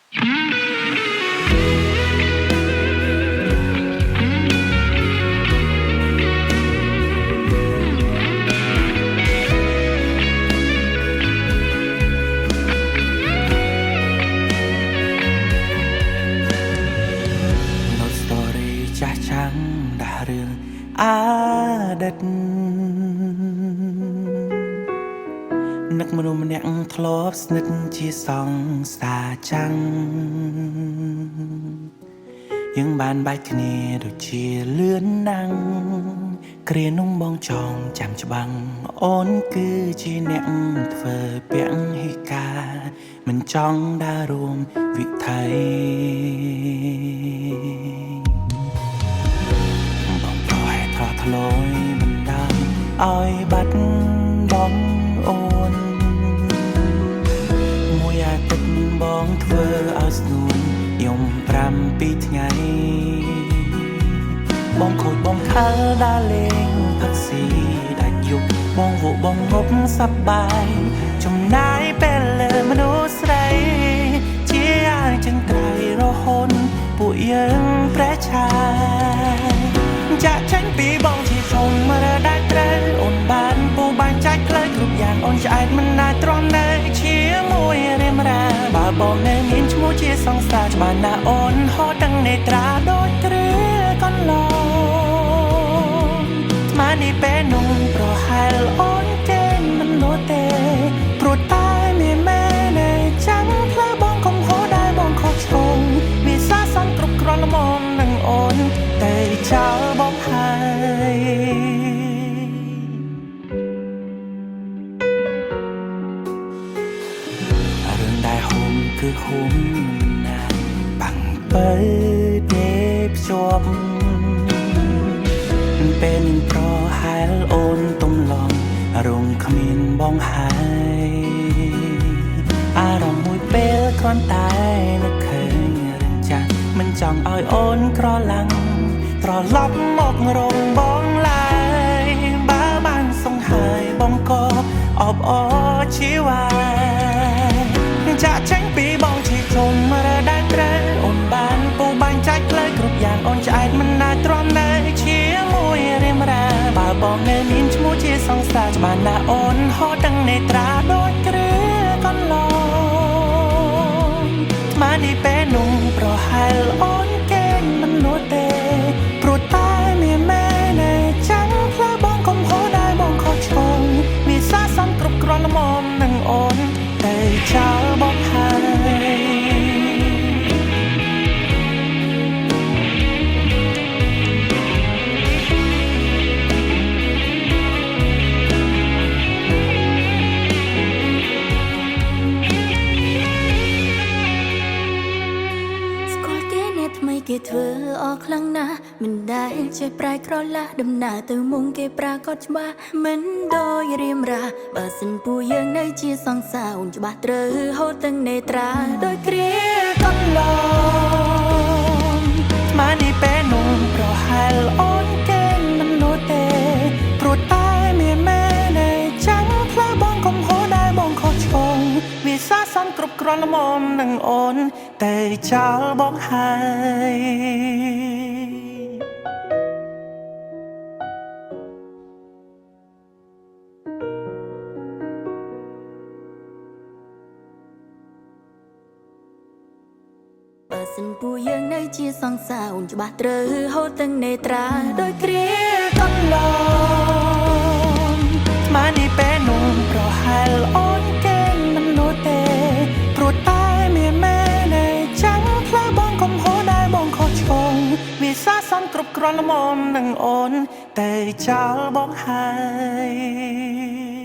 Note story ចាស់ចាំងដាស់រឿងអតីតនឹកមនុស្សម្នាក់ធ្លាប់ស្និទ្ធជាសង្សារចាំងយើងបានបែកគ្នាដូចជាលឿនណាំងគ្រានោះបងចងចាំច្បាំងអូនគឺជាអ្នកធ្វើពហិការមិនចង់ដើររួមវិថី បងប្រហែលថោះធ្លយមិនដើមឲ្យបាត់បងអូនមួយអាទិត្យបងធ្វើឲ្យស្នួនយំ7ថ្ងៃបងខូចបងខលដើរលេងផឹកស៊ីដាច់យប់បងវក់បងងប់សប្បាយចំណាយពេលលើមនុស្សស្រីជាអាចិន្ត្រៃរហូតពួកយើងប្រេះឆាយចាក់ចេញពីបងជាជុំរដែលត្រូវអូនបានពូបានចែកផ្លូវគ្រប់យ៉ាងអូនឆ្អែតមិនអាចទ្រាំនៅជាមួយរៀមរាបើបងនៅមានឈ្មោះជាសង្សារច្បាស់ណាស់អូនហត់ទាំងនេត្រាដូចគ្រាកន្លងស្មាននេះពេលនោះប្រហែលអូនគេមិនលួទេព្រោះតែមានមែនឯចាំផ្លូវបងកុំហោដែរបងខុសឆ្គងវាសាសងគ្រប់គ្រាន់ល្មមនឹងអូនតែចោលបងហើយរឿងដែលហុំគឺហុំមិនណាបាំងបើទេភ្ជាប់ពេលនឹងប្រហែលអូនទំឡងរងគ្មានបងហើយអារម្មណ៍មួយពេលគ្រាន់តែនឹកឃើញរឿងចាស់មិនចង់ឲ្យអូនក្រឡាំងត្រឡប់មករងបងឡើយបើបានសង្ហើយបងក៏អបអរជីវ៉ាចាក់ចេញពីបងជាជុំរដែលត្រូវអូនបានពូបាញ់ចែកផ្លូវគ្រប់យ៉ាងអូនឆ្អែតមិនអាចទ្រាំនៅជាមួយរៀមរាបើបងនៅមានឈ្មោះជាសង្សារច្បាស់ណាស់អូនហត់ទាំងនេត្រាដូចគ្រាកន្លងស្មាននេះពេលនោះប្រហែលអូនគេមិនលួទេព្រោះតែមានមែនឯចាំផ្លូវបងកុំហោដែរបងខុសឆ្គងវាសាសំគ្រប់គ្រាន់ល្មមនឹងអូនតែចោលបងហើយ ស្គាល់គេអ្នកថ្មីគេធ្វើអស់ខ្លាំងណាស់មិនដែលចេះប្រែក្រឡាស់ដំណើរទៅមុងគេប្រាកដច្បាស់មិនដូចរៀមរាបើសិនពួកយើងនៅជាសង្សារអូនច្បាស់ត្រូវហូតទាំងនេត្រាដូចគ្រា កន្លងស្មាននេះពេលនោះប្រហែលអូនគេមិនលួទេព្រោះតែមានមែនឯចាំផ្លូវបងកុំហោដែរបងខុសឆ្គងវាសាសំគ្រប់គ្រាន់ល្មមនឹងអូនតែចោលបងហើយ បើសិនពួកយើងនៅជាសង្សារអូនច្បាស់ត្រូវហូតទាំងនេត្រាដូចគ្រា កន្លងស្មាននេះពេលនោះប្រហែលអូនគេមិនលួទេព្រោះតែមានមែនឯចាំផ្លូវបងកុំហោដែរបងខុសឆ្គងវាសាសំគ្រប់គ្រាន់ល្មមនឹងអូនតែចោលបងហើយ